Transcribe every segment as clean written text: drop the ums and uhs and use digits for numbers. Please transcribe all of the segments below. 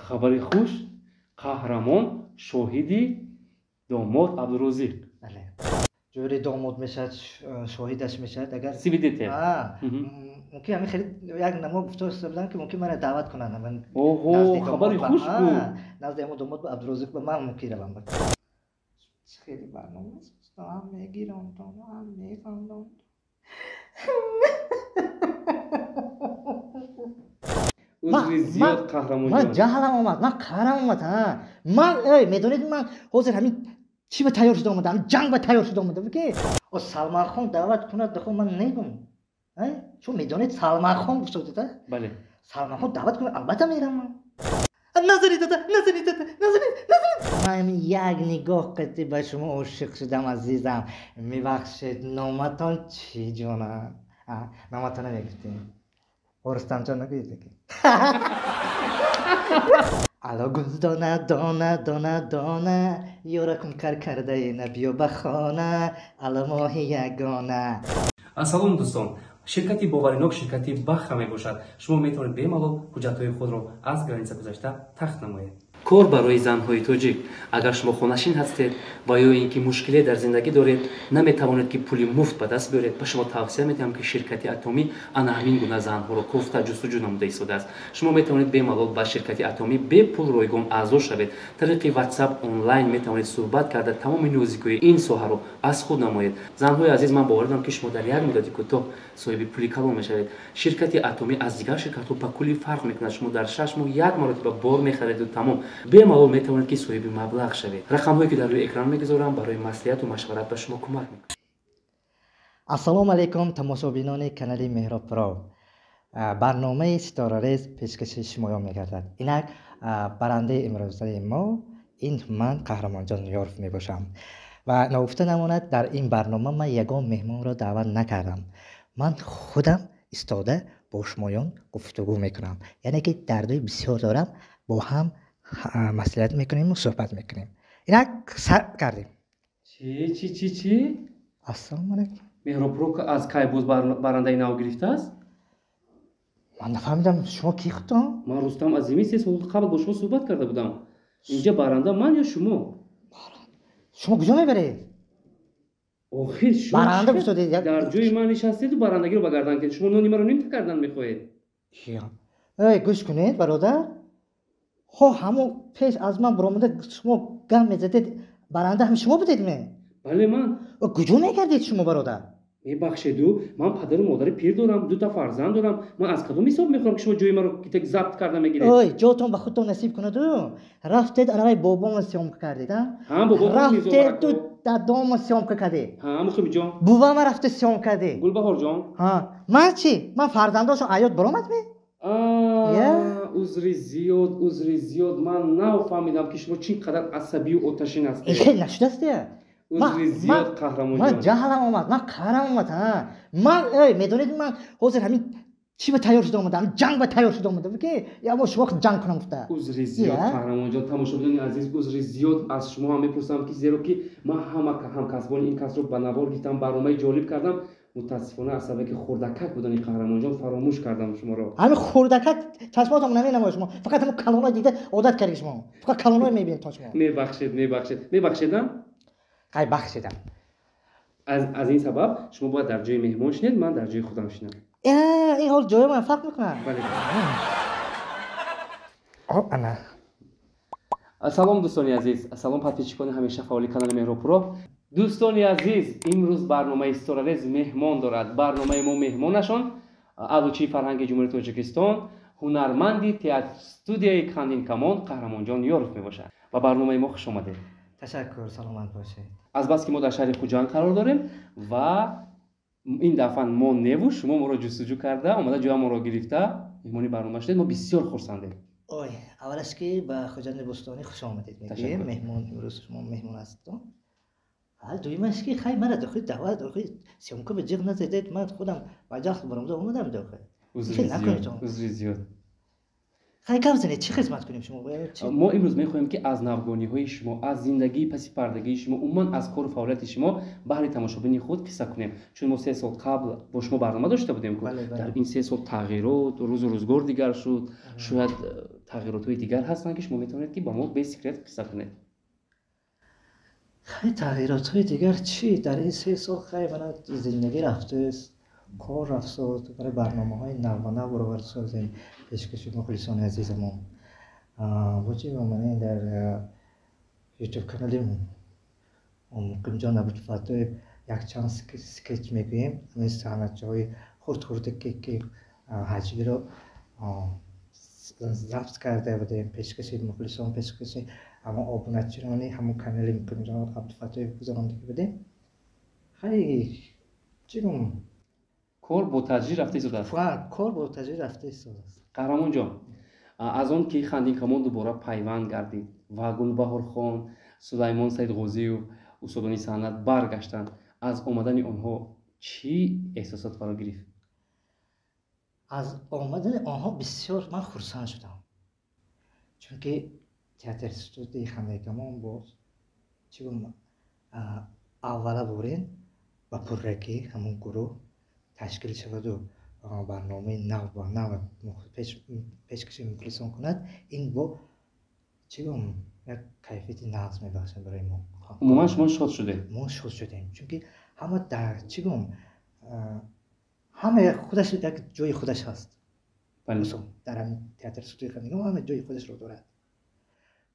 Хабари хуш, қаҳрамон шоҳиди домод Абдурозиқ. Бале. Ҷӯри домод мешавад, шоҳидаш мешавад, агар свидетель. Мумкин ҳамин хеле як намо гуфта будам, ки мумкин мана даъват кунанд. Оҳо, хабари хуш буд. Назди ҳамон домод Абдурозиқ ба ман мумкин равам. Хеле барнома ҳам мегирам, ҳам механдам. Узри зиёд, қаҳрамонҷон. Ман ҷаҳлам омад, ман қаҳрам омад. Ман медонед, ман ҳозир ҳамин чӣ ба тайёр шуда омадам, ҷанг ба тайёр шуда омадам, ки Салманхон даъват кунад, дахо ман негум. Шумо медонед, Салманхон гуфтодед, бале, Салманхон даъват кунад, албатта мерам ман. Назанед, дада, назанед, дада, назанед, назанед. Ман як нигоҳ қатӣ ба шумо ошиқ шудам, азизам. Мебахшед, номатон чӣ, ҷонам? Номатона мегуфтем. Рустамҷон нагӯед ки. Ало гулдона, дона, дона, дона, ёракум кар кардаи, набиё ба хона, ало моҳи ягона. Салом, дӯстон! Ширкати боваринок ширкати Баха мебошад. Шумо метавонед бемалол ҳуҷҷатҳои худро аз граница гузашта тахт намоед. Кор барои занҳои тоҷик. Агар шумо хонашин ҳастед ва ё ин ки мушкиле дар зиндагӣ доред, наметавонед, ки пули муфт ба даст биёред, ба шумо тавсия медиҳам, ки ширкати Атомӣ ана ҳамин гуна занҳоро кофта, ҷустуҷӯ намуда истодааст. Шумо метавонед бемалол ба ширкати Атомӣ бепул, ройгон аъзо шавед. Тариқи WhatsApp онлайн метавонед суҳбат карда, тамоми нозикиҳои ин соҳаро аз худ намоед. Занҳои азиз, ман бовар дорам, ки шумо дар як муддати кӯтоҳ соҳиби пули калон мешавед. Ширкати Атомӣ аз дигар ширкатҳо ба куллӣ фарқ мекунад. Шумо дар 6 моҳ як маротиба бор мехареду тамом. Бемалол метавонед, ки соҳиби маблағ шавед. Рақамҳое, ки дар рӯи экран мегузорам, барои маслиҳату машварат ба шумо кӯмак мекунад. Ассалому алайкум, тамошобинони канали Меҳробпро. Барномаи Ситорарез пешкаши шумоён мегардад. Инак барандаи имрӯзаи мо ин ман, Қаҳрамонҷон Ёров мебошам. Ва ногуфта намонад, дар ин барнома ман ягон меҳмонро даъват накардам. Ман худам истода бо шумоён гуфтугӯ мекунам, яъне ки дардои бисёр дорам, бо ҳам маслиҳат мекунему суҳбат мекунем. Инак сар кардем. Чӣ, чӣ, чӣ, чӣ? Ассалому алайкум. Меҳробпро аз кай боз барандаи нав гирифтааст? Ман нафаҳмидам, шумо ки худтон? Ман Рустам Азимӣ, 3 сол қабл бо шумо суҳбат карда будам. Инҷа баранда ман ё шумо? Шумо куҷо мебаред? Охир шумо баранда гуфтодед. Дар ҷои ман нишастеду барандагиро ба гардан кардед. Шумо нони маро нимта кардан мехоҳед. Эй, гӯш кунед, бародар. Хо, ҳамон пеш аз ман баромада, шумо гам мезадед, баранда ҳам шумо будед ме? Бале, ман. Куҷо мегардед шумо, бародар? Мебахшеду, ман падару модари пир дорам, дута фарзанд дорам. Ман аз кадом ҳисоб мехӯрам, ки шумо ҷои маро забт карда мегиред? Ой, ҷотон ба худтон насиб кунаду. Рафтед, анавай бобома съёмка кардед, рафтеду дадома съёмка кардед. Мухимиҷон. Бувама рафте съёмка кардед. Гулбаҳорҷон. Ман чӣ? Ман фарзандошон аёд баромад ме? Узри зиёд, узри зиёд. Ман нафаҳмидам, ки шумо чӣ қадар асабию оташин ҳастед. Хел нашудастия. Узри зиёд, қаҳрамонҷон. Ман ҷаҳлам омад, ман қаҳрам омад. Ман медонед, ман ҳозир ҳамин чӣ ба тайёр шуда омадам, ҷанг ба тайёр шуда омадам, ки яво шумо ҷанг кунам гуфта. Узри зиёд, қаҳрамонҷон. Тамошобинони азиз, узри зиёд аз шумо ҳам мепурсам, ки зеро ки ман ҳама ҳамкасбони ин касро ба навор гирифтам, барномаи ҷолиб кардам. Мутаассифона, аз сабаби хурдакак будани қаҳрамонҷон фаромӯш кардам шуморо. Ҳамин хурдакак чашмотон наменамояд. Шумо фақат ҳамон калоно дида одат кардед, шумо фақат калоно мебинед то шумо. Мебахшед, мебахшед, мебахшедам. Қай, бахшидам. Аз ин сабаб шумо бояд дар ҷои меҳмон шинед, ман дар ҷои худам шинам. Ин ҳол ҷои ман фарқ мекунад. Бале. Ана. Салом, дӯстони азиз, салом, подписчикони ҳамеша фаъоли канали Меҳробпуро. Дӯстони азиз, имрӯз барномаи Ситорарез меҳмон дорад. Барномаи мо меҳмонашон аълочии фарҳанги Ҷумҳурии Тоҷикистон, ҳунарманди театр студияи Кандин Камон Қаҳрамонҷон Ёров мебошад. Ба барномаи мо хуш омадед. Ташаккур, саломат бошед. Азбаски мо дар шаҳри Хуҷанд қарор дорем ва ин дафъа мо неву шумо моро ҷустуҷӯ карда омада, ҷоямонро гирифта, меҳмони барнома шудед, мо бисёр хурсандем. Ой, аввалаш ки ба Хуҷанди бӯстонӣ хуш омадед мегӯем. Меҳмон, имрӯз шумо меҳмон ҳастед. Дуюмаш ки хай, мара дохили даъват, дохили съёмка ба ҷиғ назадед. Ман худам ба ҷахл баромада омадам дохил. Узри зиёд. Хай, гап занед, чӣ хизмат кунем шумо? Мо имрӯз мехоҳем, ки аз навгониҳои шумо, аз зиндагии паси пардагии шумо, умуман аз кору фаъолияти шумо баҳри тамошобини худ қисса кунем, чун мо 3 сол қабл бо шумо барнома дошта будем. Дар ин 3 сол тағйирот, рӯзу рӯзгор дигар шуд, шояд. Тағйиротҳои дигар ҳастанд, ки шумо метавонед, ки ба мо бе секрет қисса кунед? Хай, тағйиротҳои дигар чӣ? Дар ин 3 сол, хай, мана, зиндагӣ рафтааст, кор рафтсод, барои барномаҳои навбанав баровард созем пешкаши мухлисони азизамон. Бо чӣ, мана, дар ютуб канали Муқимҷон Абдуфаттоев якчанд скетч мегӯем, ҳамин саҳначаҳои хурд хурде, ки ҳаҷвиро забт карда будем, пешкаши мухлисон, пешкаши ҳамон обуначиёни ҳамон канали Муқимҷон Абдуфаттоев гузарондагӣ будем. Хай, чӣ гум. Кор бо таҷрир рафта истодааст. Кор бо таҷрир рафта истодааст. Қаҳрамонҷон, аз он ки Хандинкамон дубора пайванд гардид ва Гулбаҳорхон, Сулаймон Саидғозиев, устодони санъат баргаштанд, аз омадани онҳо чӣ эҳсосот фаро гирифт? Аз омадани онҳо бисёр ман хурсанд шудам, чунки театр студияи Хандинкамон боз, чӣ гум, аввала борин ба пуррагӣ ҳамон гурӯҳ ташкил шаваду барномаи нав ба нав пешкаши мухлисон кунад, ин бо, чӣ гум, як кайфияти нағз мебахшад барои мо. Умуман, шумо шод шудед? Мо шод шудем, чунки ҳама дар, чӣ гум, ҳама худаш як ҷои худаш ҳаст. Дар ҳамин театр студияи Хандинкамон ҳама ҷои худашро дорад.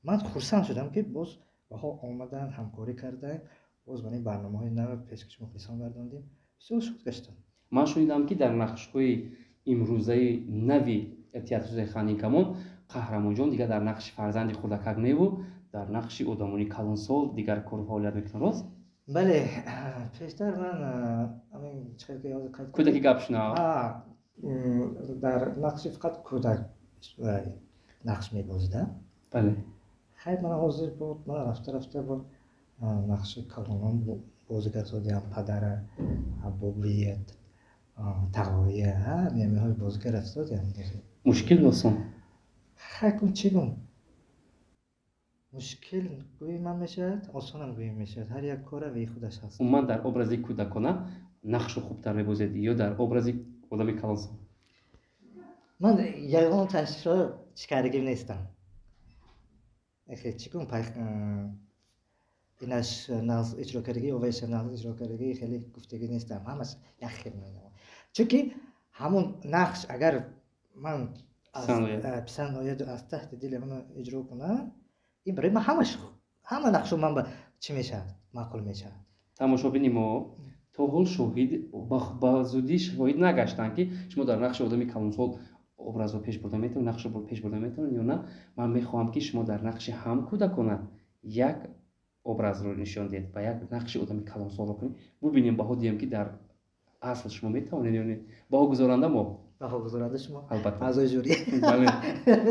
Ман хурсанд шудам, ки боз баҳо омаданд, ҳамкорӣ карданд, боз ман ин барномаҳои нав пешкаши мухлисон гардондем. Бисёр шод гаштам. Ман шунидам, ки дар нақшҳои имрӯзаи нави театр студияи Хандинкамон Қаҳрамонҷон дигар дар нақши фарзанди хурдакак неву дар нақши одамони калонсол дигар кору фаъолият мекунанд, рост? Бале, пештар ман ҳамин кӯдаки гапшунав. Дар нақши фақат кӯдак нақш мебозидам. Хайр, ман ҳозир буд, ман рафта рафта бо нақши калонон бозигар содиам, падара, бобият, тағоя, ҳамиҳои бозигар рафтодиам. Мушкил осон? Хай, кун, чӣ гум, мушкил гӯем ҳам мешавад, осонам гӯем мешавад, ҳар як кора веи худаш ҳаст. Умуман, дар образи кӯдакона нақшро хубтар мебозед ё дар образи одами калонсол? Ман ягон ташро чикардагим нестам. Чӣ гум, инаш нағз иҷро кардагӣ, овайша нағз иҷро кардагӣ, хеле гуфтагӣ нестам, ҳамаш як хел менамояд, чунки ҳамон нақш агар ман писанд ояду аз таҳти дили ман иҷро кунам, ин барои ман ҳамаш, ҳама нақшо ман ба чӣ мешавад, маъқул мешавад. Тамошобини мо то ҳол шоҳид, ба зудӣ шоҳид нагаштанд, ки шумо дар нақши одами калонсол образро пеш бурда метавонед, нақшро пеш бурда метавонед ё на. Ман мехоҳам, ки шумо дар нақши ҳам кӯдакона як образро нишон диҳед ва як нақши одами калонсолро кунед. Бубинем, баҳо диҳем, ки дар асл шумо метавонед ё не. Баҳогузоранда мо. Баҳогузоранда шумо. Албатта. Аъзои жюри. Бале,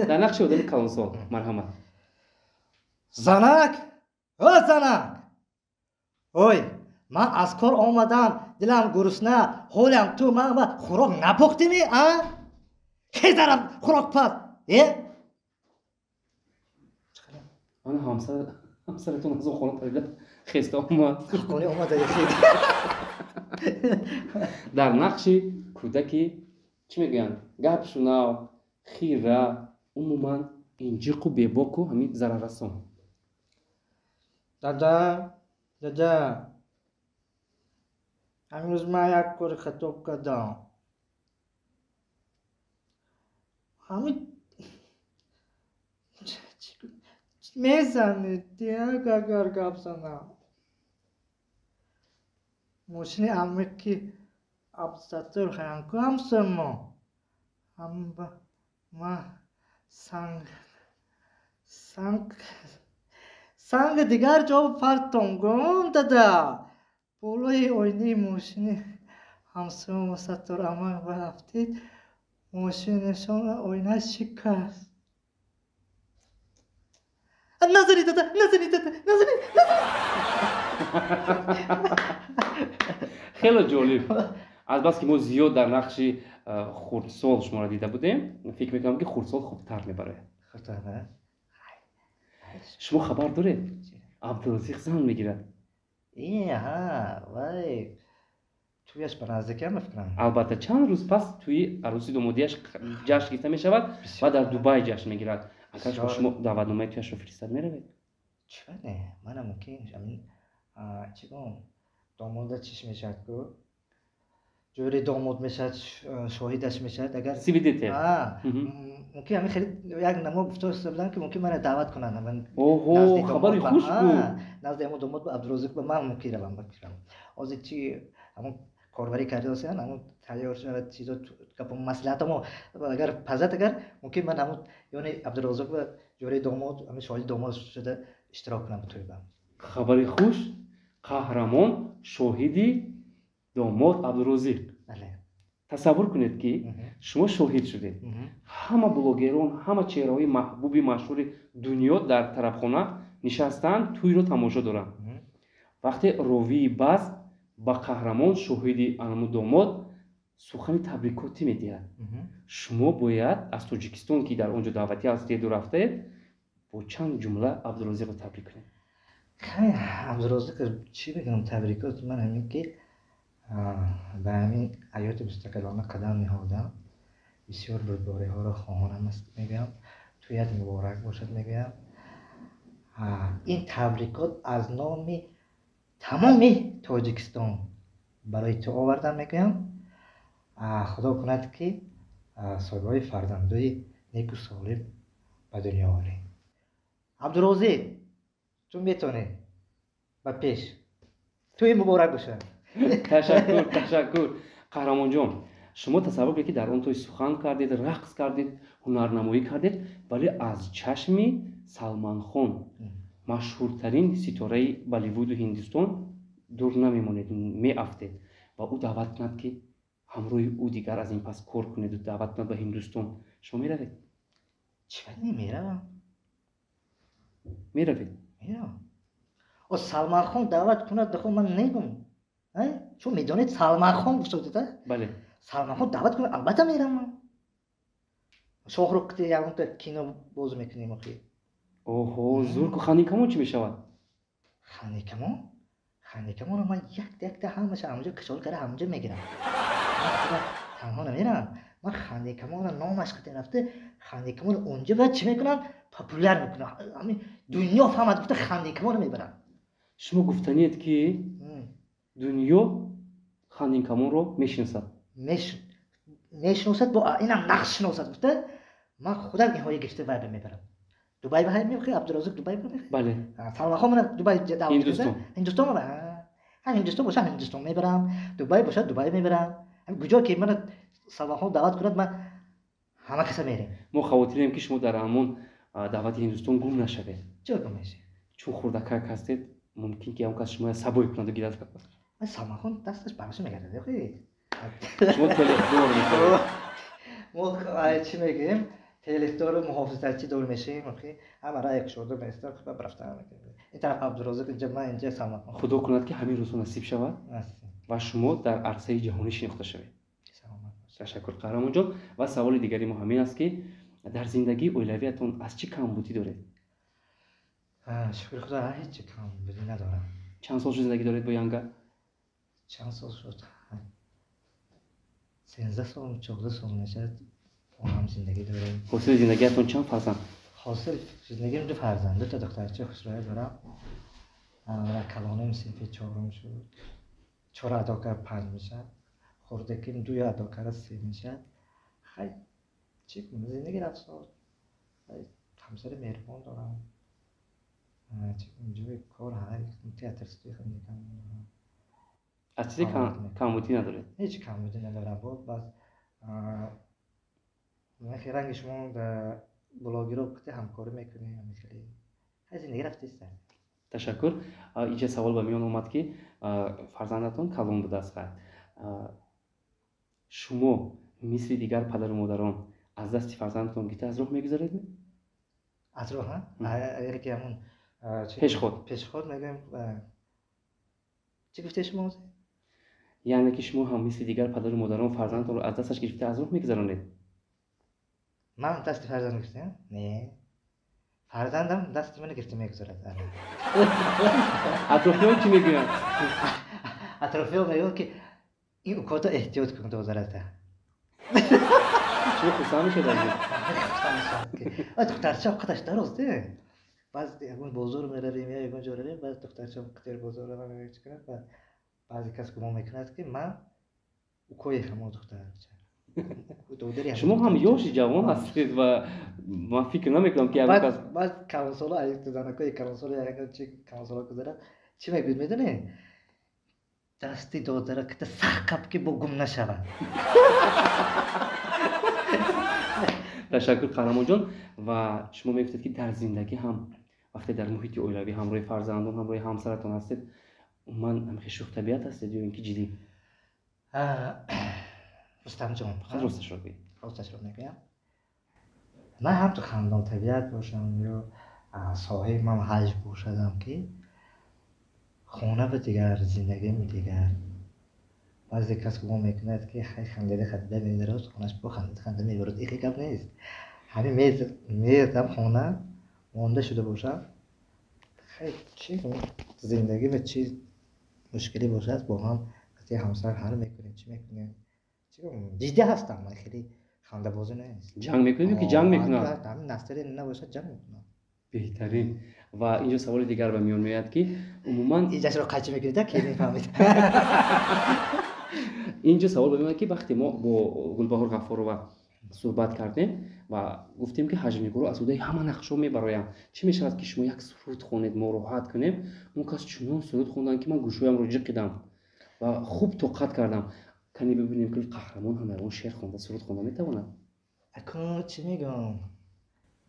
дар нақши одами калонсол, марҳамат. Занак, о занак, ой, ман аз кор омадам, дилам гурусна, ҳолям ту ман ба хӯрок напухтими, а хезарам хӯрок паз е. Ана ҳамсаратон аз он хона парида хеста омад. Хона омада. Дар нақши кӯдаки, чӣ мегӯянд, гапшунав, хира, умуман инҷиқу бебоку, ҳамин зараррасон. Дада, дада, ҳамрӯз ман як кори хато кардам. Ҳамин мезанед, як агар гап занам. Мошини амиқи Абдусаттор хаянку ҳамсомо. Ма санг санг санги дигар ҷо партом гум, дада. Болои оинаи мошини ҳамсомо Саттор амак барафтид, мошинашон оинаш шикаст. Назанед, дада, назанед, дада, назанед, назанед. Хеле ҷолиб. Азбаски мо зиёд дар нақши хурдсол шуморо дида будем, фикр мекунам, ки хурдсол хубтар мебарояд. Шумо хабар доред, Абдуразиқ зан мегирад? Вай. Тӯяш ба наздикиам мефикрам. Албатта, чанд рӯз пас тӯи арӯси домодияш ҷашн гирифта мешавад ва дар Дубай ҷашн мегирад. Агар шумо даъватномаи тӯяшро фиристад, меравед? Чӣ не, мана мумкин ҳамин чӣ гум домода чиш мешавад ку, ҷӯри домод мешавад, шоҳидаш мешавад, агар свидетель. Мумкин ҳамин хеле як намо гуфта будам, ки мумкин мана даъват кунанд. Оҳо, хабари хуш буд. Назди ҳамон домод Абдурозиқ ба ман мумкин равам. Ҳозир чи ҳамон корбарӣ кардасиян, ҳамон тайёр шавад чизо, гапо маслиҳатамо агар пазад, агар мумкин ман ҳамон ёни Абдурозиқ ба ҷӯри домод, ҳамин шоҳиди домод шуда иштирок кунам тӯйба. Хабари хуш: Қаҳрамон шоҳиди домод Абдурозиқ. Тасаввур кунед, ки шумо шоҳид шудед, ҳама блогерон, ҳама чеҳраҳои маҳбуби машҳури дунё дар тарабхона нишастанд, тӯйро тамошо доранд. Вақте ровии баз ба Қаҳрамон, шоҳиди анаму домод, сухани табрикотӣ медиҳад, шумо бояд аз Тоҷикистон, ки дар он ҷо даъватӣ ҳастеду рафтаед, бо чанд ҷумла Абдурозиқро табрик кунед. Абдурозиқ чӣ бигӯям? Табрикот ман ҳамин, ки ба ҳамин ҳаёти мустақилона қадам ниҳодам, бисёр бурдбориҳоро хоҳонам аст мегӯям, тӯят муборак бошад мегӯям. Ин табрикот аз номи тамоми Тоҷикистон барои ту овардам мегӯям. Худо кунад, ки соҳибҳои фарзандои неку солим ба дунё орӣ. Абдурозиқ, ту метавонӣ, ба пеш, тӯи муборак бошад. Ташаккур, ташаккур, Қаҳрамонҷон. Шумо тасаввур кунед, ки дар он тӯй сухан кардед, рақс кардед, ҳунарнамоӣ кардед, вале аз чашми Салманхон, машҳуртарин ситораи Болливуду Ҳиндустон, дур намемонед, меафтед ва ӯ даъват кунад, ки ҳамроҳи ӯ дигар аз ин пас кор кунеду даъват кунад ба Ҳиндустон, шумо меравед? Чӣ, меравам. Меравед? Меравам. О, Салманхон даъват кунад, дахо ман негум. Шумо медонед, Салманхон гуфтодед? Бале. Салманхон даъват кунад, албатта меравам. Шоҳрух ягонта кино боз мекунем охи. Оҳо, зур ку! Хандинкамон чӣ мешавад? Хандинкамон, хандинкамонро ман якта якта ҳамаша ҳамонҷо кашол карда, ҳамонҷо мегирам. Танҳо намерам ман. Хандинкамонро номаш қати рафта, хандинкамонро онҷо ба чӣ мекунам, популяр мекунам, ҳамин дунё фаҳмад гуфта, хандинкамонро мебарам. Шумо гуфтаниед, ки дунё хандинкамонро мешиносад? Мешиносад, бо инам нақш шиносад гуфта, ман худам инҳоя гирифта вай мебарам. Дубай ба мехоҳӣ, Абдураззоқ, Дубай ба мехоҳӣ? Бале. Салманхон мана Дубай даъват. Ҳиндустон. Ҳиндустон, ҳам Ҳиндустон бошад, Ҳиндустон мебарам, Дубай бошад, Дубай мебарам. Куҷо ки мана Салманхон даъват кунад, ман ҳама каса мерем. Мо хавотирем, ки шумо дар ҳамон даъвати Ҳиндустон гум нашавед. Чаро гум мешавед? Чун хурдакак ҳастед, мумкин ки ягон кас шумоя сабой кунаду гирад. Салманхон дасташ бараша мегардад. Шумо телефдор мешавед. Мо чӣ мегӯем, телефдору муҳофизатчӣ дор мешавем. Ҳама рай кушода меистад, рафта ин тараф Абдурозиқ инҷа, ман инҷа, Салманхон. Худо кунад, ки ҳамин рӯзҳо насиб шавад ва шумо дар арсаи ҷаҳонӣ шинохта шавед. Ташаккур, Қаҳрамонҷон. Ва саволи дигари мо ҳамин аст, ки дар зиндагии оилавиятон аз чӣ камбудӣ доред? Шукри Худо, ҳеҷ камбудӣ надорам. Чанд сол шуд зиндагӣ доред бо янга? Чанд сол шуд? 13 сол, 14 сол мешавад, бо ҳам зиндагӣ дорем. Ҳосили зиндагиятон чанд фарзанд? Ҳосил зиндагим ду фарзанд, дута духтарча хушроя дорам. Калоним синфи чорум шуд, чор адо кард, панҷ мешавад. Хурдаким дуя адо кард, се мешавад. Хай, чӣ, зиндагӣ рафтод. Ҳамсари меҳрубон дорам. Ҷои кор, театр студия дорам. Аз чизе камбудӣ надоред? Ҳеҷ камбудӣ надорам. Боз бас ранги шумо дар блогеро ҳамкорӣ мекунем. Хеле зиндагӣ рафтист. Ташаккур. Инҷа савол ба миён омад, ки фарзандатон калон будааст. Хайр, шумо мисли дигар падару модарон аз дасти фарзандатон гирифта аз роҳ мегузаред? Аз роҳ ки ҳамон пешход. Пешход мегӯем. Чӣ гуфтед шумо? Яъне ки шумо ҳам мисли дигар падару модарон фарзандатонро аз дасташ гирифта аз роҳ мегузаронед? Ман дасти фарзанд гирифтам? Не, фарзандам дасти маро гирифта мегузарад. Атрофиён чӣ мегӯянд? Атрофиён мегӯянд, ки Ин укота эҳтиёт кун додарата. Шумо хурсанд мешавед аз ин? Хурсанд мешавам ки духтарча қадаш дароз де. Баъзе ягон бозор меравем ё ягон ҷо равем, баъзе духтарча қитер бозор равам чӣ кунад, баъзе кас гумон мекунад ки ман укои ҳамон духтарча. Шумо ҳам ёши ҷавон ҳастед ва ман фикр намекунам ки ягон кас баъд калонсоло, занакои калонсоло ягон чи калонсоло гузарад, чӣ мегӯяд медонед? Дасти додара кита сахт қаб ки бо гум нашавад. Ташаккур Қаҳрамонҷон. Ва шумо мегуфтед ки дар зиндагӣ ҳам вақте дар муҳити оилавӣ ҳамроҳи фарзандон, ҳамроҳи ҳамсаратон ҳастед, умуман ҳамхел шӯхтабиат ҳастед ё ин ки ҷиддӣ? Рустамҷон, росташро гӯед. Росташро мегӯям. Ман ҳам ту хандонтабиат бошам ё соҳиби ман ҳаҷ бошадам ки хона ба дигар, зиндагим дигар. Баъзе кас гумон мекунад ки хай хандида хандида медарод, хонаш бо хандида хандида мебарад. Ин гап нест. Ҳамин мездам хона монда шуда бошам, хай чи зиндагӣ ва чи мушкилӣ бошад, бо ҳам қати ҳамсар ҳал мекунем, чӣ мекунем. Ҷиддӣ ҳастам, ман хеле хандабозӣ нест. Ҷанг мекунед ё ки ҷанг мекунад? Ҳамин настаре набошад ҷанг мекунам. Беҳтарин. Ва инҷо саволи дигар ба миён меояд ки умуман инҷашро қайчи мекунед, ки мефаҳмед. Инҷо савол ба меояд ки вақте мо бо Гулбаҳор Ғаффорова суҳбат кардем ва гуфтем ки ҳаҷвнигорро аз ҳудаи ҳама нақшҳо мебароянд, чӣ мешавад ки шумо як суруд хонед, мо роҳат кунем? Он кас чунон суруд хонданд ки ман гӯшҳоямро ҷиқидам ва хуб тоқат кардам. Кани бибинем ки қаҳрамон ҳам ягон шеър хонда, суруд хонда метавонад? Акун чӣ мегӯям,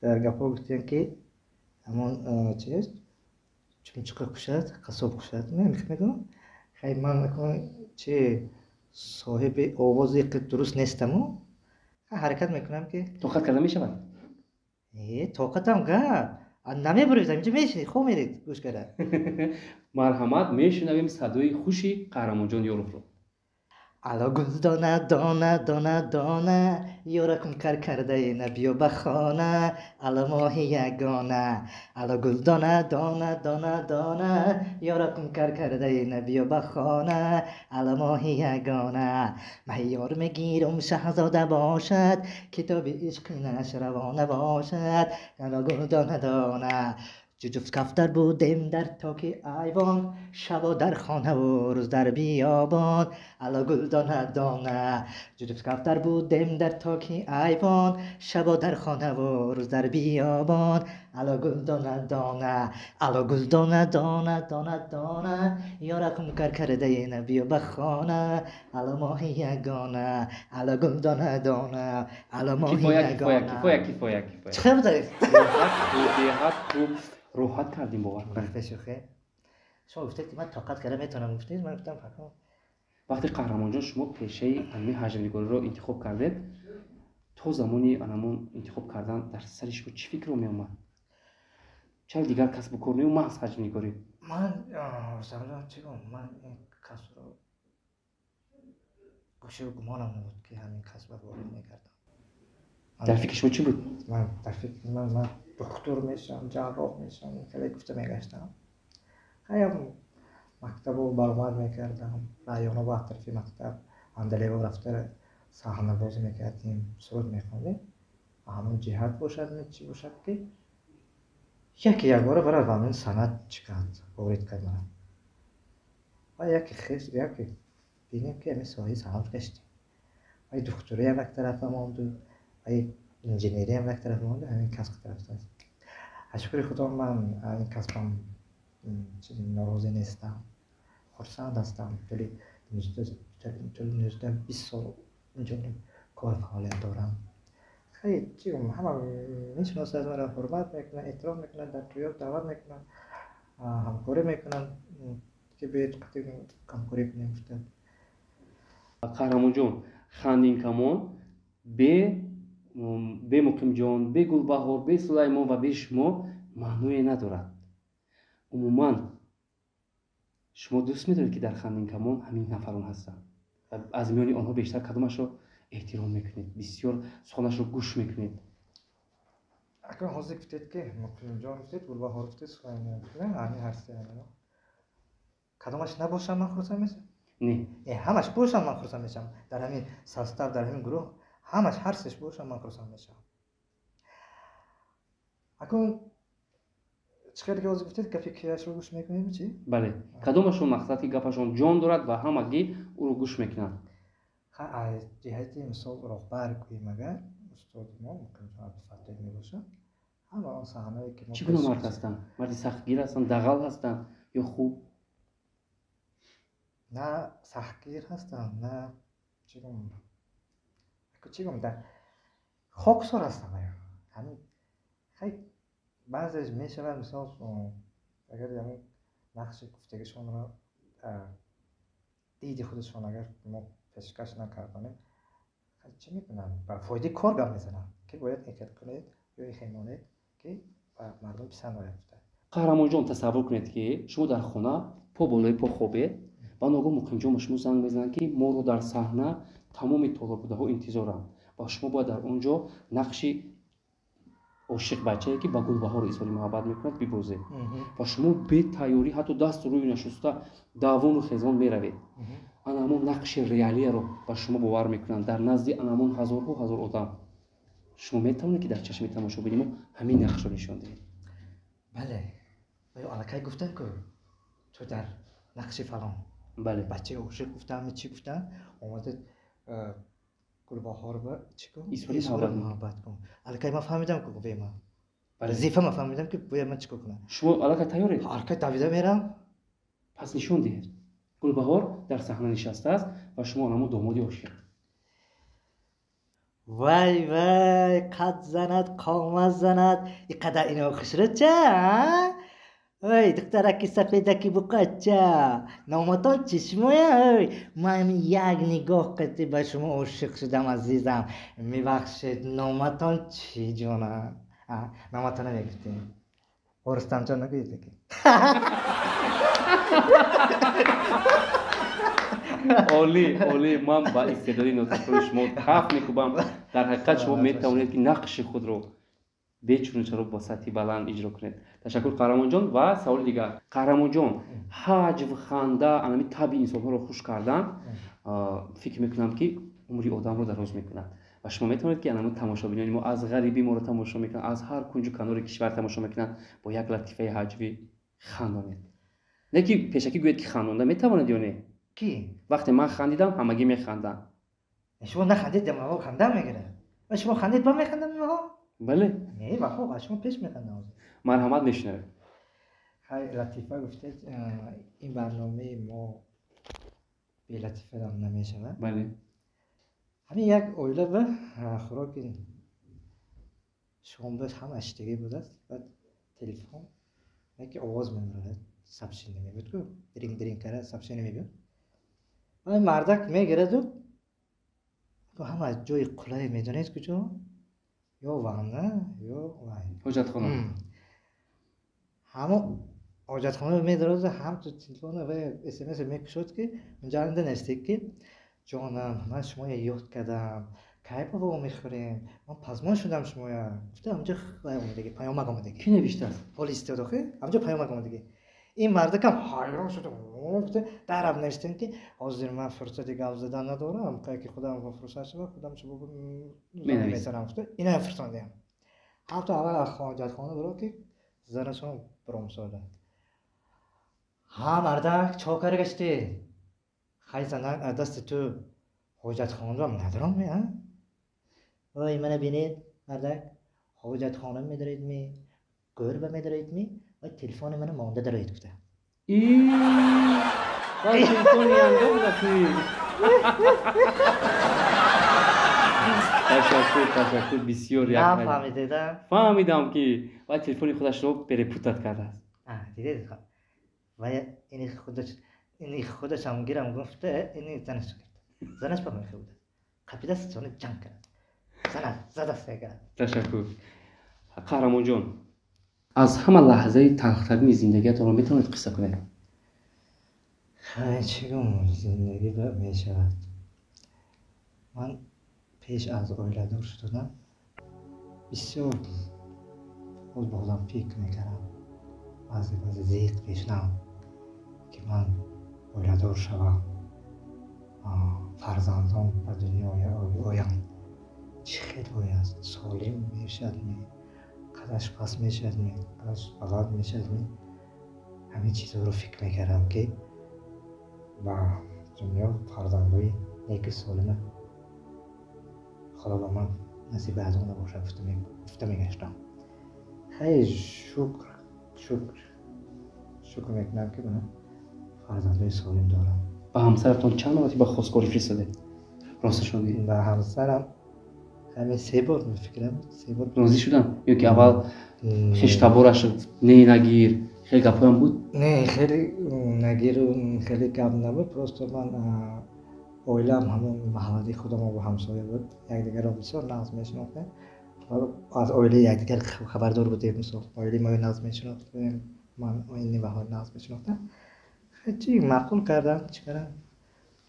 дар гапҳо гуфтем ки ҳамон чиз чумчуқа кушад, қассоб кушад. Мегӯям хай ман акун чи соҳиби овози дуруст нестаму ҳаракат мекунам ки тоқат карда мешавад? Тоқатам гап намебуред, инҷо мешинед, хоб меред гӯш карда. Марҳамат, мешунавем садои хуши Қаҳрамонҷон Ёровро. Ало гул дона дона дона дона, ёракум кар кардаи набиё ба хона, ало моҳи ягона. Ало гул дона дона дона дона, ёракум кар кардаи набиё ба хона, ало моҳи ягона. Маҳи ёр мегирум шаҳзода бошад, китоби ишқи нашравона бошад, ало гул дона дона. Ҷуфт кафтар будем дар токи айвон, шабо дар хонаву рӯз дар биёбон, ало гул дона дона. Ҷуфт кафтар будем дар токи айвон, шабо дар хонаву рӯз дар биёбон, ало гул дона дона. Ало гул дона дона дона дона, ёракум кар кардаи набиё ба хона, ало моҳи ягона, ало гул дона дона, ало моҳи ягона. Кифоя, кифоя, кифоя. Чӣ хел будаед? Беҳад хуб роҳат кардем, бовар кунед. Шӯхе. Шумо гуфтед ки ман тоқат карда метавонам, гуфтед, ман гуфтам фақат. Вақте Қаҳрамонҷон шумо пешаи ҳамин ҳаҷвнигориро интихоб кардед, то замони анамон интихоб кардан дар сари шумо чӣ фикрро меомад? Чаро дигар касбу кор нею маҳз ҳаҷвнигорӣ? Ман Рустамҷон чӣ гӯям, ман ин касбро гӯшаю гумонам набуд ки ҳамин касбро ворид мекардам. Дар фикри шумо чӣ буд? Ман дар фикри ман духтур мешавам, ҷарроҳ мешавам, хеле гуфта мегаштам. Хаям мактабо баромад мекардам, районо ба атрофи мактаб андалево рафта саҳнабозӣ мекардем, суруд мехондем. Ҳамон ҷиҳат бошад, чӣ бошад ки яке якбора барад ба ҳамин санъат чӣ кард, ворид кард мана. Ва яке хес, яке бинем ки ҳамин соҳаи санъат гаштем. Ва духтуриам як тарафа монду, ва инженериам як тарафа монду, ҳамин касб тараф. Аз шукри Худо ман ин касбам норозӣ нестам, хурсанд ҳастам. Тӯли 19-20 сол инҷо кор фаъолият дорам. Хеле чӣ гӯям, ҳама мешиносад маро, ҳурмат мекунанд, эҳтиром мекунанд, дар тӯёт даъват мекунанд, ҳамкорӣ мекунанд ки биёед ҳамкорӣ кунем гуфта. Қаҳрамонҷон, хандинкамон бе Муқимҷон, бе Гулбаҳор, бе Сулаймон ва бе шумо маъное надорад. Умуман шумо дӯст медоред ки дар хандинкамон ҳамин нафарон ҳастанд ва аз миёни онҳо бештар кадомашро эҳтиром мекунед, бисёр суханашро гӯш мекунед? Акун ҳозир гуфтед ки Муқимҷон гуфтед, Гулбаҳор гуфтед, Сулаймон гуфтед, ҳамин ҳар се кадомаш набошам ман хурсанд мешавам. Не, ҳамаш бошам, ман хурсанд мешавам. Дар ҳамин состав, дар ҳамин гурӯҳ ҳамаш, ҳар сеш бошам, ман хурсанд мешавам. Акун чӣ хеле ки ҳозир гуфтед, гапи кияшро гӯш мекунем, чи? Бале, кадомашон мақсад ки гапашон ҷон дорад ва ҳамагӣ ӯро гӯш мекунанд? Аз ҷиҳати мисол роҳбар гӯем, агар устоди мо Муқимҷон Абдуфаттоев мебошад, ҳама он саҳнае ки чӣ гуна мард ҳастанд? Марди сахтгир ҳастанд, дағал ҳастанд ё хуб? На сахтгир ҳастанд, на чӣ гум, чӣ гум, хоксор ҳастанд. Ҳамин хай баъзеш мешавад, мисол агар ҳамин нақши гуфтагишонро, диди худашон агар мо пешкаш накардонем, чӣ мекунанд? Ба фоидаи кор гап мезананд, ки бояд ин хел кунед ё ин хел монед, ки ба мардум писанд ояд. Қаҳрамонҷон, тасаввур кунед, ки шумо дар хона по болои по хобед ва ногоҳ Муқимҷон ба шумо занг мезананд, ки моро дар саҳна тамоми толорбудаҳо интизоранд ва шумо бояд дар он ҷо нақши ошиқбачае, ки ба Гулбаҳор изҳори муҳаббат мекунад, бибозед ва шумо бетайёрӣ, ҳатто дасту рӯю нашуста, давону хезон меравед. Ана ҳамон нақши реалияро ба шумо бовар мекунанд дар назди ана ҳамон ҳазорҳо ҳазор одам. Шумо метавонед, ки дар чашми тамошобини мо ҳамин нақшро нишон диҳед? Бале, ё аллакай гуфтам, ку ту дар нақши фалон бачаи ошиқ гуфтам, чӣ гуфтам, омада Гулбаҳор ба чӣ кун, изҳори муҳаббат кун. Аллакай ман фаҳмидам, ку гуфтем, ман вазифа ман фаҳмидам, ки бояд ман чӣ кор кунам. Шумо аллакай тайёред? Аллакай давида мерам. Пас нишон диҳед. Гулбаҳор дар саҳна нишастааст ва шумо ҳамон домоди ошиқ. Вай вай, қад занад, қомат занад, ин қадар ино хушрӯча? Ой, духтараки сафедаки буқача, номатон чӣ шумоя? Ой, ман як нигоҳ қати ба шумо ошиқ шудам, азизам. Мебахшед, номатон чӣ, ҷона? Номатона мегуфтем. Рустамҷон нагӯед ки. Олӣ, олӣ! Ман ба истеъдоди нотакрори шумо каф мекӯбам. Дар ҳақиқат шумо метавонед, ки нақши худро бечуну чаро бо сатҳи баланд иҷро кунед. Ташаккур, Қаҳрамонҷон. Ва саволи дигар, Қаҳрамонҷон: ҳаҷв, ханда, анами таби инсонҳоро хуш кардан, фикр мекунам, ки умри одамро дароз мекунад ва шумо метавонед, ки анами тамошобинони мо аз ғарибӣ моро тамошо мекунанд, аз ҳар кунҷу канори кишвар тамошо мекунанд, бо як латифаи ҳаҷвӣ хандонед. Не ки пешакӣ гӯед, ки хандонда метавонед ё не? Ки вақте ман хандидам, ҳамагӣ механданд. Шумо нахандед, маҳо ханда мегирад. Ва шумо хандед, ман механдам маҳо? Бале. Не, вахо, аз шумо пеш механдам. Марҳамат, мешунавед. Хай, латифа гуфтед, ин барномаи мо белатифа намешавад. Бале. Ҳамин як оила ба хӯроки шомба ҳама иштагӣ будааст. Баъд телефон яке овоз мебарад, сообщение мебуд ку, дринг дринг кара сообщение мебиёд. Мардак мегираду ҳама ҷои қулай медонед куҷо? Ё ванна, ё вай ҳоҷатхона. Ҳамо ҳоҷатхона медарода, ҳам ту телефона ва смс мекушод, ки унҷа нестед, ки ҷонам, ман шумоя ёд кардам, кай ба во мехӯрем, ман пазмон шудам шумоя гуфта, ҳамҷо вай омадагӣ, паёмак омадагӣ. Кӣ навиштааст? Ҳоли истиёд охи, ҳамҷо паёмак омадагӣ. Ин мардакам ҳайрон шуд, гуфта дараб навиштем, ки ҳозир ман фурсати гап задан надорам, кай ки худам фурсат шава, худам шумо мезанам гуфта, инаам фурсондиам. Ҳамто аввал аз ҳоҷатхона биро, ки занашон биромсода. Ҳа, мардак, чо кара гаштӣ? Хай, занак аз дасти ту ҳоҷатхонаам надорам ме, а? Ой, мана бинед, мардак, ҳоҷатхона медароед ми, гӯрба медароед ми, вай телефони мана монда дароед гуфта. Вай, телефони янга буда ки. Ташаккур, ташаккур, бисёр як нафаҳмидеда? Фаҳмидам, ки вай телефони худашро перепутать кардааст. Дидед, вай ини худаш, ини худашам гирам гуфта, ини занаш гирифта. Занаш ба мехе буда. Қапидаст, сони ҷанг кард. Занаш задаст кард. Ташаккур. Қаҳрамонҷон, аз ҳама лаҳзаи талхтарини зиндагиатонро метавонед қисса кунед? Хай, чӣ гум, зиндагӣ мешавад. Ман пеш аз оиладор шуданам бисёр боз ба худам фикр мекардам, баъзе баъзе зиқ мешудам, ки ман оиладор шавам. Фарзандон ба дунё оянд, чӣ хел бояд, солим мешавад ме, қадаш паст мешавад ме, қадаш баланд мешавад ме, ҳамин чизҳоро фикр мекардам, ки ба дунё фарзандои неки солима Худо ба ман насиб гардонда бошад, гуфта мегаштам. Хеле шукр, шукр, шукр мекунам, ки ман фарзандои солим дорам. Ба ҳамсаратон чанд маротиба хостгорӣ фиристодед, росташро гӯед? Ба ҳамсарам ҳамин се бор, фикрам, се бор. Розӣ шудам ё ки аввал хештабораш не, нагир, хеле гапҳоям буд? Не, хеле нагиру хеле гап набуд. Просто ман оилаам ҳамон маҳаллаи худамон бо ҳамсоя буд, якдигарро бисёр нағз мешинохтем, аз оилаи якдигар хабардор будем. Мисол, оилаи моро нағз мешинохтем, ман оини баҳор нағз мешинохтам. Чи маъқул кардам, чӣ кардам,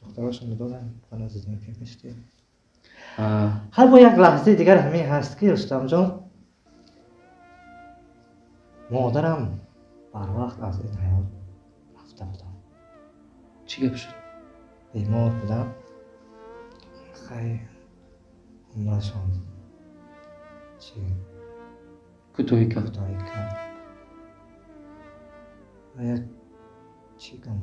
духтарошонро додам, мана зиндагӣ кашидем. Ҳар бо як лаҳзаи дигар ҳамин ҳаст, ки Рустамҷон, модарам барвақт аз ин ҳаёт рафта будам. Чӣ гап шуд? Бемор будам. Хай, умрашон чи кӯтоҳӣ кард. Кӯтоҳӣ кард. Ва як чӣ гум,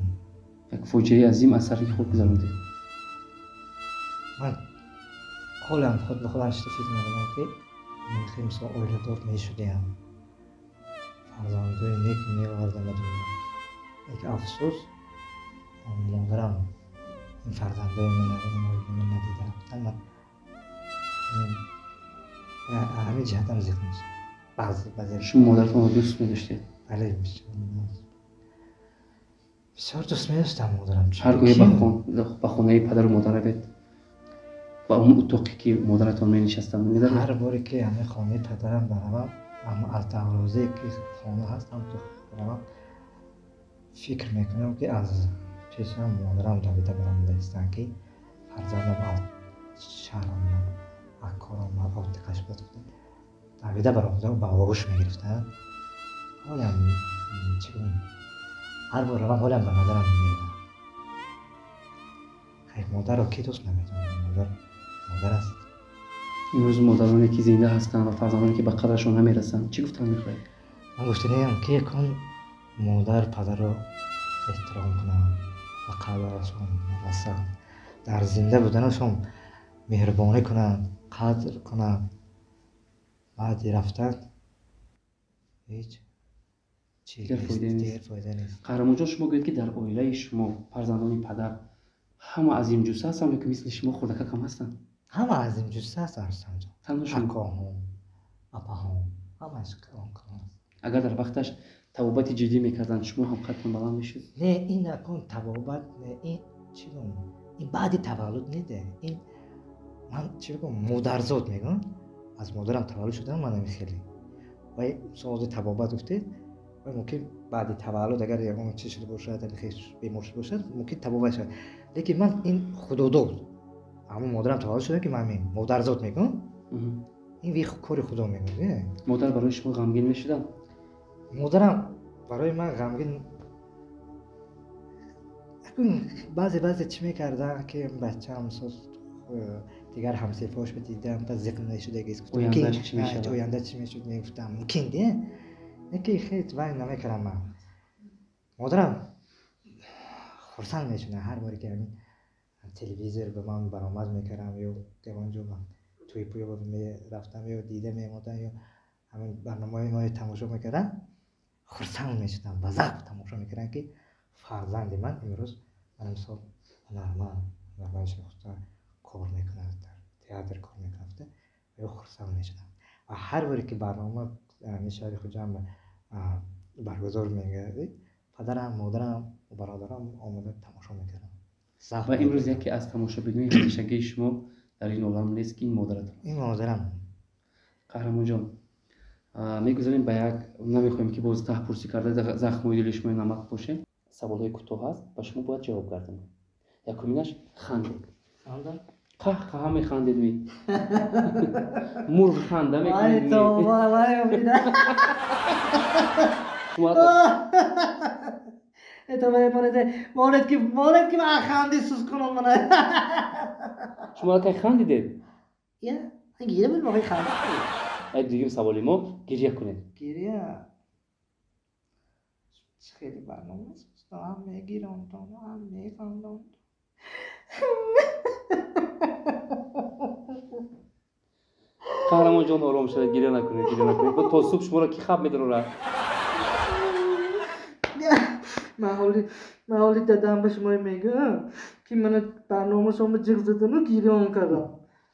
як фоҷиаи азим аз сари худ гузарондед. Ман ҳолам худ ба худам шида фикр мекунам, ки мехоҳем мисол оиладор мешудем, фарзандои нек меовардам ба дунё, лекин афсӯс, модарам ин фарзандои мана, ин оилаи ман надида рафтан. Ман ҳамин ҷиҳатам зиқ мешавам баъзе баъзе. Шумо модаратонро дӯст медоштед? Бале, бисёр дӯст медоштам модарам. Ҳар гоҳе ба хонаи падару модар равед, ба он утоқе ки модаратон менишастанд, медароед? Ҳар боре ки ҳамин хонаи падарам баравам, аз дарвозае ки хона ҳаст, ҳамто баравам, фикр мекунам, ки аз пешам модарам давида баромада истанд, ки фарзандам аз шаҳр омад, аз кор омад, отиқаш буд, давида баромада ба оғӯш мегирифтанд. Ҳолям чӣ гӯям, ҳар бор равам, ҳолям ба назарам меояд. Хай, модарро ки дӯст намедорад? Модар модар аст. Имрӯз модароне ки зинда ҳастанд ва фарзандоне ки ба қадрашон намерасанд, чӣ гуфтан мехоҳед? Ман гуфтаниям, ки якон модар падарро эҳтиром кунанд, ба қадрашон расанд, дар зинда буданашон меҳрубонӣ кунанд, қадр кунанд. Баъди рафтан ҳеҷ дигар фоида нест. Дигар фоида нест. Қаҳрамонҷон, шумо гӯед, ки дар оилаи шумо фарзандони падар ҳама азимҷусса ҳастанд ё ки мисли шумо хурдакакам ҳастанд? Ҳама азимҷусса ҳастанд, Рустамҷон. Танҳо шумо? Акоҳом, апаҳом, ҳамааш калон калон аст. Агар дар вақташ табобати ҷиддӣ мекарданд, шумо ҳам қадтон баланд мешуд? Не, ин акун табобат не, ин чӣ гӯям, ин баъди таваллуд неде, ин ман чӣ бигӯям, модарзод мегӯям, аз модарам таваллуд шудам ман ҳамин хеле. Вай сози табобат гуфтед, вай мумкин баъди таваллуд агар ягон чиз шуда бошад, ҳамин хел бемор шуда бошад, мумкин табобат шавад, лекин ман ин худодод, ҳамон модарам таваллуд шудам, ки ман ҳамин модарзод мегӯям. Ин ви кори худо мегӯям. Модар барои шумо ғамгин мешуданд? Модарам барои ман ғамгин баъзе баъзе чӣ мекардам, ки бачаам соз дигар ҳамсинфош дидам, ба зиқ мешудагист. Ояндааш чӣ мешавад? Оянда чӣ мешуд, мегуфтам, мумкин де, лекин хел вай намекардам. Ман модарам хурсанд мешудам ҳар боре ки ҳамин телевизор ба ман баромад мекардам ё ягон ҷо тӯи пӯё мерафтам ё дида мемодам ё ҳамин барномаҳои моро тамошо мекардам, хурсанд мешудам, ба завқ тамошо мекардам, ки фарзанди ман имрӯз ман мисол ҳунарманд, ҳунарманди шинохта, кор мекунад, дар театр кор мекунад, ё хурсанд мешудам. Ва ҳар боре ки барнома ҳамин шаҳри Хуҷанд баргузор мегардид, падарам, модарам, бародарам омода тамошо мекардам. Ва имрӯз яке аз тамошобинои ҳамешагии шумо дар ин олам нест, ки ин модаратон. Ин модарам. Қаҳрамонҷон, мегузарем ба як, намехоҳем ки боз таҳпурсӣ карда захмҳои дили шумо намак бошем. Саволҳои кӯтоҳ ҳаст, ба шумо бояд ҷавоб гардонем. Якуминаш: хандед. Хандам? Қаҳқаҳа механдед ми? Мурғ ханда мекунед ми? Вай, Это монед, монед ки, монед ки ман ханди сус кунам мана. Шумо аллакай хандидед. Я гиря буд, моҳои ханда. Ай, дуюм саволи мо: гиря кунед. Гиря хеле барнома аст, ҳам мегирам, ҳам механдам. Қаҳрамонҷон, ором шавед, гиря накунед, гиря накунед. То субҳ шуморо ки хаб медорад? Ман ҳоли дадам ба шумо мегӯям, ки мана барнома шумо ҷиғ задану гирён кардам.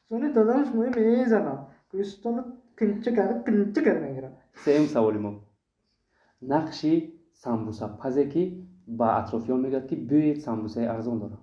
Сони дадам шумо мезанам, гӯштону кунча карда, кунча карда мегирам. Сеюм саволи мо: нақши самбусапазе, ки ба атрофиён мегӯяд, ки биёед, самбусаи арзон дорам.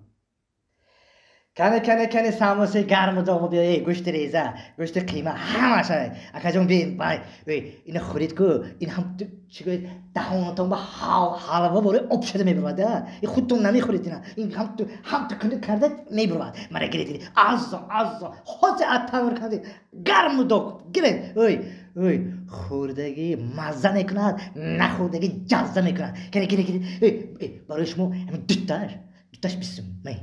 Кане, кане, кане, самбусаи гарму доғу биё, эй, гӯшти реза, гӯшти қима, ҳамаша. Акаҷон, бин, бай, эй, ина хӯред ку, ин ҳам чӣ гӯед, даҳонатон ба ҳалва бори об шуда мебурад, а ин худтон намехӯред, ина ин ҳам ту кунди карда мебурад. Мара гиред, гиред, аззо, аззо, ҳозир аз танур кардед, гарму доғ, гиред, ой, ой, хӯрдагӣ мазза мекунад, нахӯрдагӣ ҷазза мекунад. Кане, гиред, гиред, эй, эй, барои шумо ҳамин дуташ 20 сум, май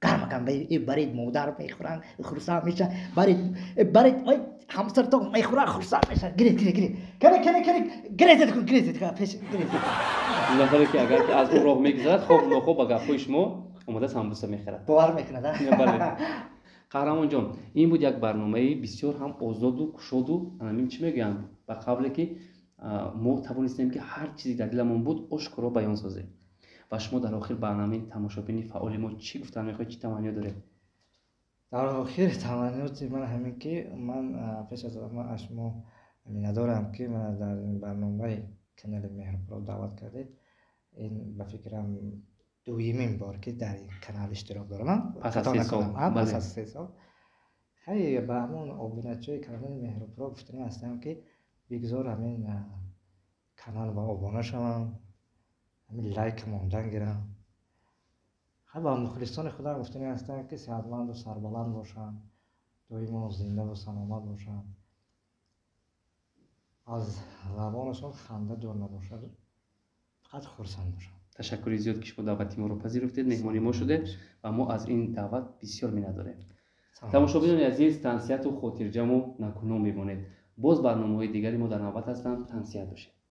гармакан, баред, модар мехӯранд, хурсанд мешаванд, баред, баред, ой, ҳамсартон мехӯранд, хурсанд мешаванд. Гиред, гиред, гиред, кане, кане, кане, гиред кун, гиред пеш, гиред. Нафаре ки агар ки аз он роҳ мегузарад, хоб нохоб ба гапҳои шумо омода самбуса мехӯрад. Бовар мекунад. Бале. Қаҳрамонҷон, ин буд як барномаи бисёр ҳам озоду кушоду, анамин чӣ мегӯянд, ба қавле ки мо тавонистем, ки ҳар чизе дар диламон буд, ошкоро баён созем. Ва шумо дар охир ба анамин тамошобини фаъоли мо чӣ гуфтан мехоҳед, чӣ таманниё доред? Дар охир таманниёти ман ҳамин ки ман пеш аз ҳама аз шумо миннатдорам, ки мана дар ин барномаи канали Меҳрпро даъват кардед. Ин, ба фикрам, дуюмин бор ки дар ин канал иштирок дорам. Пас аз 3 сол. Пас аз 3 сол. Хай, ба ҳамон обуначиҳои канали Меҳрпро гуфтанӣ ҳастам, ки бигзор ҳамин канал ба обуна шаванд, ҳамин лайк мондан гирам. Хай, ба мухлисони худам гуфтанӣ ҳастам, ки сеҳатманду сарбаланд бошанд, доимо зиндаву саломат бошанд, аз лабонашон ханда дур набошад, фақат хурсанд бошанд. Ташаккури зиёд, ки шумо даъвати моро пазируфтед, меҳмони мо шудед, ва мо аз ин даъват бисёр миннатдорем. Тамошобинони азиз, тансиҳату хотирҷаму накуно мемонед. Боз барномаҳои дигари мо дар навбат ҳастанд. Тансиҳат бошед.